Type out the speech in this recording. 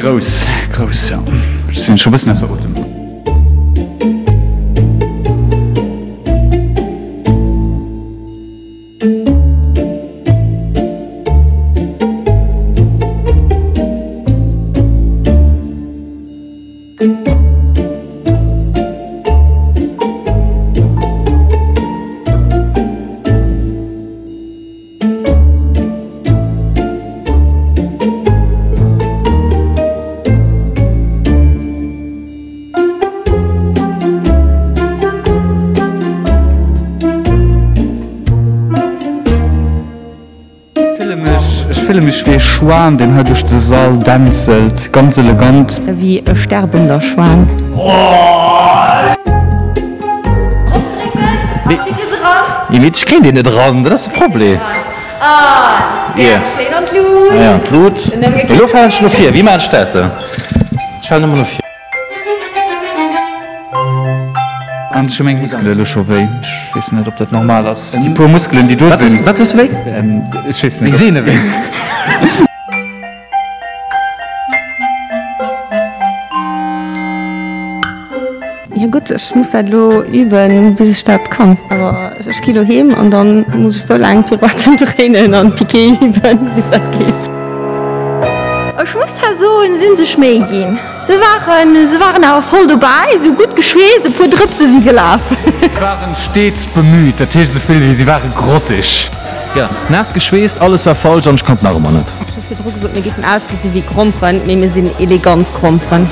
Grouss, grouss, jo. Ech sinn scho bëssen ausser Otem. Ech fille mech wéi e Schwan, deen hei duerch de Sall dänzelt, ganz elegant. Wéi e sterbender Schwan. Ech kréien deen net eran, dat ass de Problem. Elo falen ech no vir. Wéi maan ech dat? Ech falen ëmmer no vir. An ech hu meng Muskele elo scho wéi. Ech weess net, ob dat normal ass. Déi puer Muskelen, déi do sinn. Wat hues de wéi? Ech weess net. Deng Sehne wéi? Jo gutt, ech muss dat elo üben, bis ech dat kann. Awer ech gi lo heem an dann muss ech sou laang Pirouetten dréinen an Piqué üben, bis dat geet. Ech muss zwar soen, se hunn sech Méi ginn. Se waren, se waren awer voll dobäi, se hu gutt geschweesst, e puer Drëpse si gelaf. Se waren stets bemüht, dat heescht esou vill wéi se ware grottig. Jo, naass geschweesst, alles war falsch an ech konnt nach ëmmer net. Ech hu virdru gesot, mir géifen ausgesi wéi Gromperen, mee mir sinn elegant Gromperen.